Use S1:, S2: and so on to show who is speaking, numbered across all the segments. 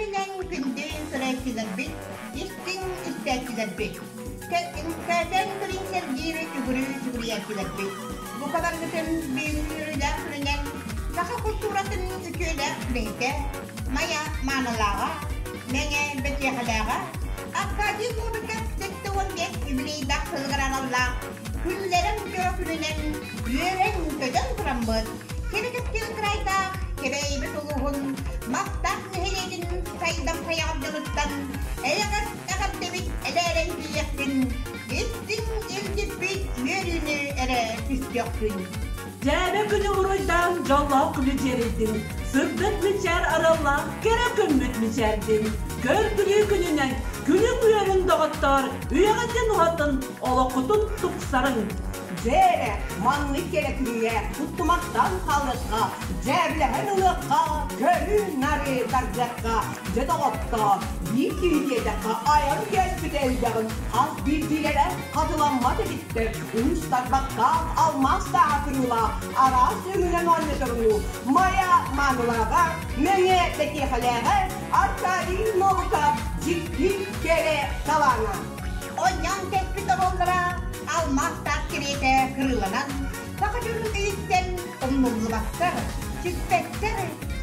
S1: күнүнэн күндү көрөөччүлэрбит, истиҥ истээччилэрбит, кэтээн көрүҥ сэргиир үгүрү сүгүрүйээччилэрбит. Бука барыгытын бүгүҥҥү үөрүүлээх күнүнэн саха култууратын үтүөлээх үлэһитэ, Майа маанылааҕа, Мэҥэ бэтиэхэлээҕэ, Аркадий Новиков 75 юбилейдаах сылыгар аналлаах күллэрэн дьоро күнүнэн үөрэн-көтөн тураммыт, кэрэ кэскил кырайдаах Кэбээйибит улууһун Мастаах нэһилиэгин сайдам хайаҕар дьонуттан эйэҕэс эҕэрдэбит элээрэн тиийиэхпин, истиҥ илдьиппит үөрүүнү эрэ түстүөхпүн.
S2: Дьээбэ күнү уруйдаан дьоллоох күнү дьиэрэйдин, сырдык мичээр араллаах кэрэ күммүт мичээрдин, көр-күлүү күнүнэн күнүҥ үөрүн доҕоттоор, үйэҕитин уһатын, олоххутун тупсарыҥ!
S3: Дьэ эрэ, маннык кэрэ күҥҥэ туттумахтан хаалыахха, дьээбэлэһэн ылыахха, көрү-нары тардыахха, дьэ доҕоттоор, биир киһи диэтэххэ айан кэлбитэ элбэҕин хас биирдиилэрэ хатыламмат эбиттэр, уус тарбахтаах, алмаас тааһа кырыылаах, араас өҥүнэн оонньоторунуу, Майа маанылааҕа, Мэҥэ бэтиэхэлээҕэ Аркадий Новиков дьикти кэрэ талаана.
S1: Онньон кэспит оруоллара алмаастаах кэриэтэ кырыыланан, саха дьонун өйүттэн умнуллубаттар, сүппэттэр,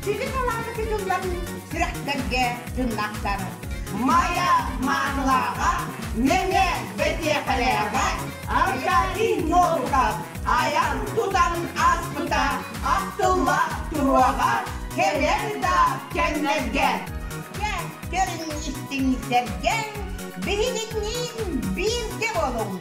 S1: сүдү талааны тутуллан сүрэхтэргэ тыыннаахтар.
S3: Майа маанылааҕа, Мэҥэ бэтиэхэлээҕэ Аркадий Новиков айан-тутан ааспыта ахтылла туруоҕа кэлэр да кэмнэргэ.
S1: Дьэ, көрүҥ истиҥ сэргэҥ, биһигинниин бииргэ буолуҥ!